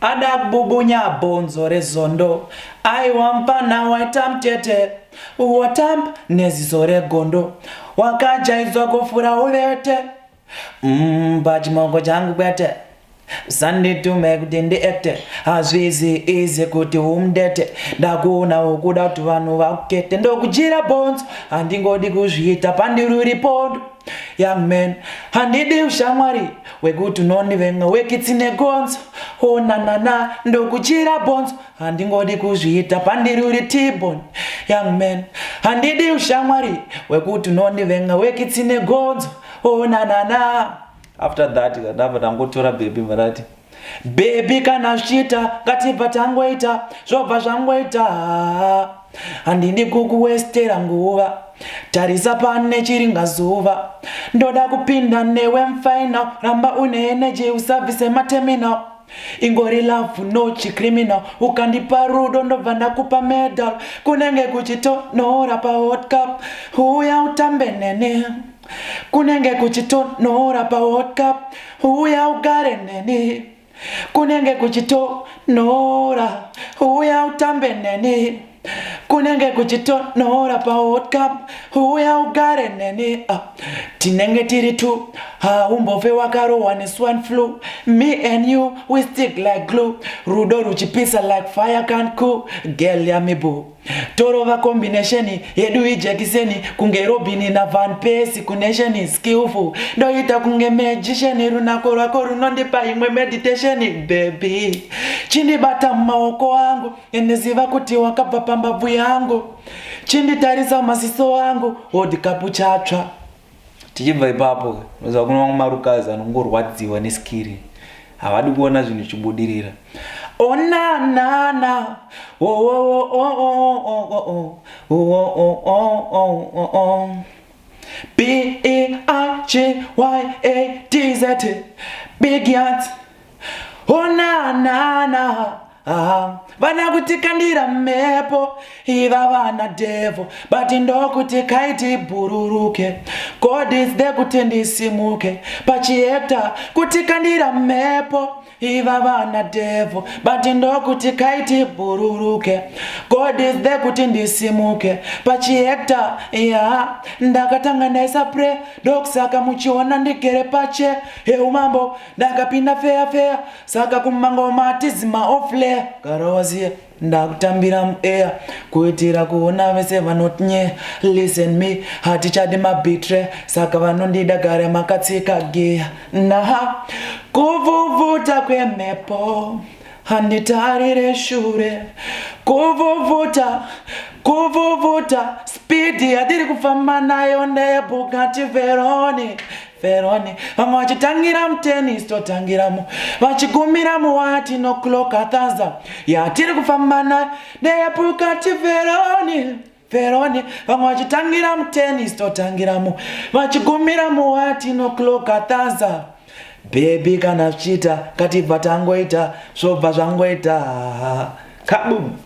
Ada kububunya bhonzo rezondo. Aiwa mfana waita mutete. Watamba neziso regondo. Wakajaidzwa kufura uvete. Pachimoko changu kwete. Usanditume kuti ndiekte. Hazvizi easy kuti umdete. Ndakuona ukuda kuti vanhu vakukete. Ndokujira bhonzo. Handingodi kuzviita pandiri pondo. Young man, handidi ushamwari wekuti unondivenga wekitsi negonzo. Oh na na na, ndokuchira bhonzo. Handingodi kuzviita pandiri uri T-bone. Young man, handidi ushamwari wekuti unondivenga wekitsi negonzo. Oh na na na. After that, ndabva ndangotora baby mvarati. Baby kana zvichiita ngatibva tangoita zvobva zvangoita. Handidi kukuwestera nguva. Tarisa pane chiringazuva. Ndoda kupinda newe mufinal. Ramba une energy usabvise materminal. Ingori love no chicriminal. Ukandipa rudo ndobva ndakupa medal. Kunenge kuchitonhora paWorld Cup. Uya utambe neni. Kunenge kuchitonhora paWorld Cup. Uya ugare neni. Kunenge kuchitonhora. Uya utambe neni. Kunenge kuchitonhora paWorld Cup. Uya ugare neni. Tinenge tiri two. Haumbofe wakarohwa neswine flu. Me and you we stick like glue. Rudo ruchipisa like fire can't cool. Girl yami boo. Torova combination yedu ijekiseni kunge Robin na Van Persie kunation skillful. Ndoita kunge magician runako rwako runondipa imwe meditation baby. Chindibata mumaoko angu endiziva kuti wakabva pambabvu yangu. Chinditarisa maziso angu World Cup chatsva. Tichibva ipapo unoziva kune vamwe marukazi anongorwadziwa neskiri, havadi kuona zvinhu zvichibudirira. Oh na na na, oh oh oh oh oh oh oh oh oh oh oh oh. B E I G Y A D Z, Big Yacht. Oh na na na. Vana kuti kandira mhepo iva vana devil, but ndokuti kaiti bhururuke. God is there kuti ndisimuke pachiekta. Kuti kandira mhepo iva vana devil, but ndokuti kaiti bhururuke. God is there kuti ndisimuke pachiekta. Ya ndakatanga ndaisa pre, ndokusaka muchiona ndigere pache yeumambo. Ndakapinda feya feya, saka kumangoma tizima ofle. Gara waziya ndakutambira muair kuitira kuona vese vanotinye. Listen me, hatichadi mabitre, saka vanondida gare makatsika gear. Naha kuvuvuta kwemhepo handitarire shure. Kuvuvuta kuvuvuta, speed yatiri kufamba nayo ndeyebugatti Veyron Veyron. Vamwe vachitangira mutennis, totangiramo, vachigumira muwati noclocka thaza. Yatiri kufamba nayo ndeyebugatti Veyron Veyron. Vamwe vachitangira mutennis, totangiramo, vachigumira muwati noclocka thaza. Baby kana zvichiita ngatibva tangoita zvobva zvangoita. Kaboom.